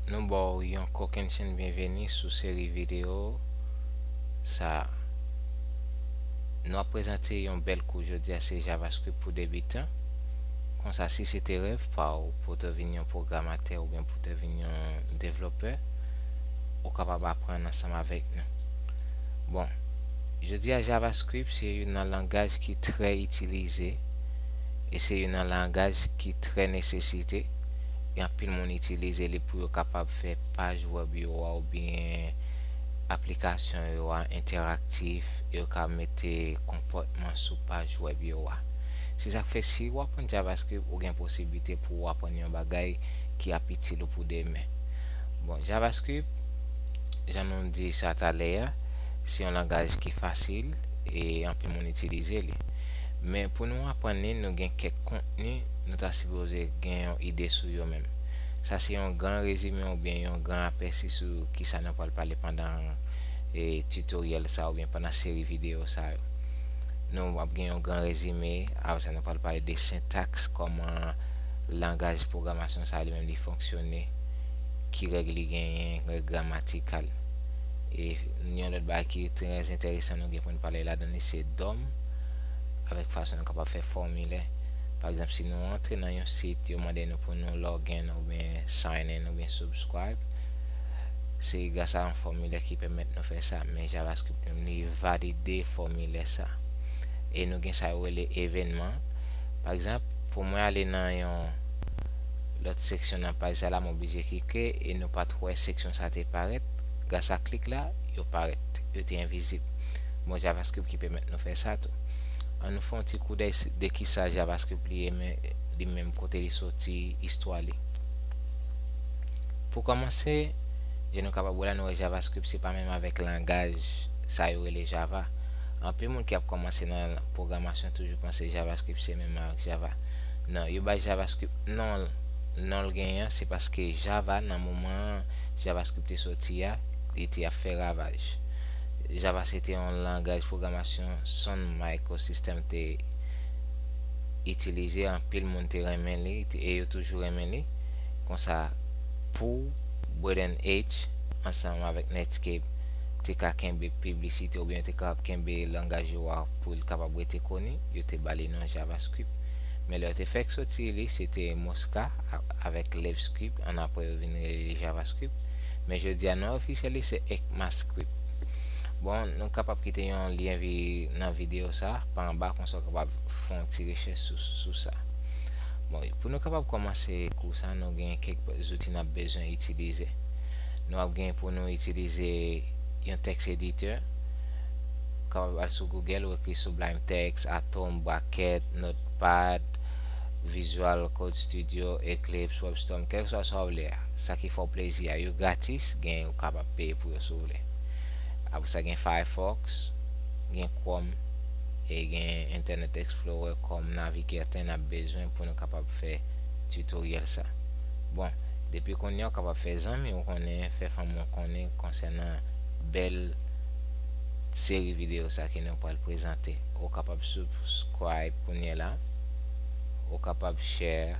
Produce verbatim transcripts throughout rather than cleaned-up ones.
Nou ba w yon kokennchenn byenveni sou seri videyo sa a. Nou ap prezante yon bèl kou jodi a, se JavaScript pou debitan. Konsa, si se te rèv pa w pou w te vin yon pwogramatè oubyen pou w te vin yon devlopè, ou kapab aprann ansanm avèk nou. Bon, jodi a, JavaScript se youn nan langaj ki trè itilize e se youn nan langaj ki trè nesesite. Gen anpil moun itilize li pou yo kapab fè paj wèb yo a oubyen aplikasyon yo a entèraktif, yo ka mete konpòtman sou paj wèb yo a. Se sa k fè, si w aprann JavaScript, ou gen posiblite pou w aprann yon bagay ki ap itil ou pou demen. Bon, JavaScript, jan nou di sa talè a, se yon langaj ki fasil e anpil moun itilize li. Men pou nou aprann li, nou gen kèk kontni nou ta sipoze gen yon ide sou yo menm. Sa se yon gran rezime oubyen yon gran apèsi sou kisa nou pral pale pandan e, titoryèl sa oubyen pandan seri videyo sa yo. Nou ap gen yon gran rezime, apre sa nou pral pale de sentaks, kòman langaj pwogramasyon sa li menm li fonksyone, ki règ li genyen, règ gramatikal. E yon lòt bagay ki trè enteresan nou gen pou n pale ladan li se dòm, avèk fason nou kapab fè fòmilè. Pa egzanp, si nou antre nan yon sit, yo mande nou pou nou log in oubyen sign in oubyen subscribe, se gras a yon fòmilè ki pèmèt nou fè sa, men JavaScript menm li valide fòmilè sa. E nou gen sa yo rele evènman. Pa egzanp, pou mwen ale nan yon lòt seksyon nan paj sa la, m oblije klike e nou pa t wè seksyon sa te parèt. Gras a klik la, yo parèt, yo te envizib. Bon, JavaScript ki pèmèt nou fè sa tou. An nou fè yon ti koudèy de kisa JavaScript li ye, men li menm kote li soti, istwa li. Pou kòmanse, jan nou kapab wè la, nou wè JavaScript se pa menm avèk langaj sa yo rele Java. Anpil moun ki ap kòmanse nan pwogramasyon toujou panse JavaScript se menm avèk Java. Non, yo bay JavaScript non, non l genyen an, se paske Java nan moman JavaScript te soti a, li te ap fè ravaj. Java se te yon langaj pwogramasyon Sun Microsystem te itilize, anpil moun te renmen li e yo toujou renmen li. Konsa, pou Braden H ansanm avèk Netscape te ka kenbe piblisite oubyen te ka kenbe langaj yo a pou l kapab rete koni, yo te ba li non JavaScript. Men lè yo te fèk soti li, se te Mocha avèk LaveScript, annapre yo vin rele li JavaScript. Men jodi a non ofisyèl li se ECMAScript. Bon, nou kapab kite yon lyen nan videyo sa pa anba, konsa w kapab fè yon ti rechèch sou, sou sa. Bon, pou nou kapab kòmanse kou sa, nou gen kèk zouti n ap bezwen itilize. Nou ap gen pou nou itilize yon text editor. Kapab al sou Google ou ekri Sublime Text, Atom, Bracket, Notepad, Visual Code Studio, Eclipse, WebStorm, kèlkeswa sa w vle a. Sa ki fè w plezi a, yo gratis, gen ou kapab peye pou yo si w vle. Apre sa gen Firefox, gen Chrome e gen Internet Explorer kòm navigatè n ap bezwen pou nou kapab fè titoryèl sa. Bon, depi kounye a w kapab fè zanmi w konnen, fè fanmi w konnen konsènan bèl seri videyo sa ke nou pral prezante. Ou kapab subscribe kounye la. Ou kapab share.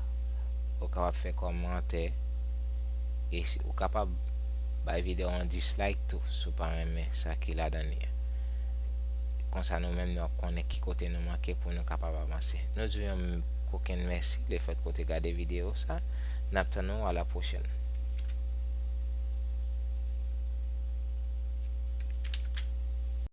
Ou kapab fè kòmantè. E ou kapab bay videyo a yon dislike tou si w pa renmen sa ki ladan li a. Konsa nou menm nou ap konnen ki kote nou manke pou nou kapab avanse. Nou di w yon kokenn mèsi lefèt ke w te gade videyo sa. N ap tann ou a la pwochèn.